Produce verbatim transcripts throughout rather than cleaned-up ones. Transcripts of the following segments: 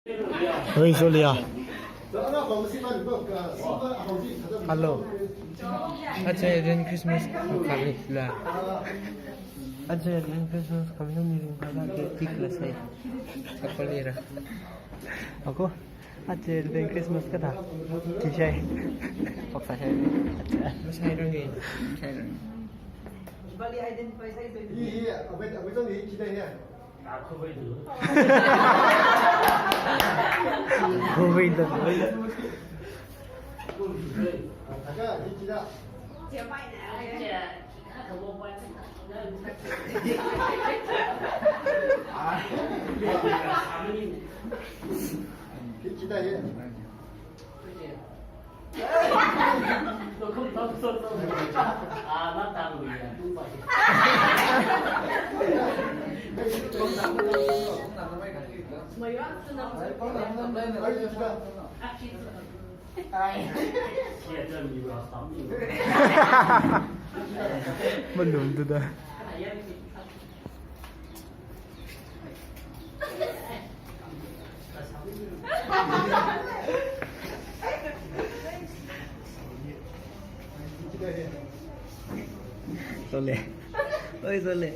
Oi, Solia. Hello. Aja Advent Christmas khalila. Aja Advent Christmas khalila ni ring khala ke tik la sai. Ako lira. Ako. Aja Advent Christmas kathā. Kishai. Paksa shai. Aja. Masai rangi. Masai rangi. Iya, iya, abang, abang tu ni kita ya. Khuvei da. Malum tu da. Sole. Oi, Sole.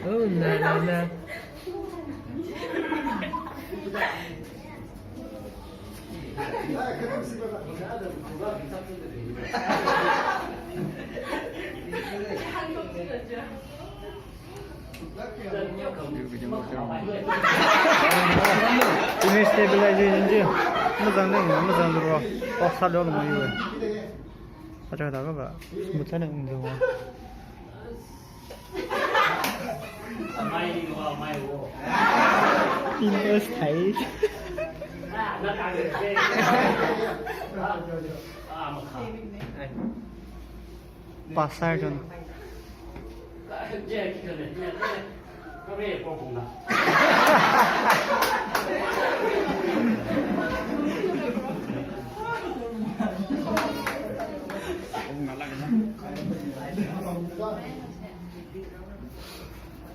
Oh, na, na, na. Image stabilization chi mazang dang, mazang duro. Off side lo mai we. Acha da ka ba. Smooth na ung duro. Image tight. Pasar jon.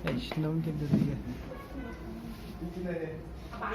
Eish, nom kida diya. Shop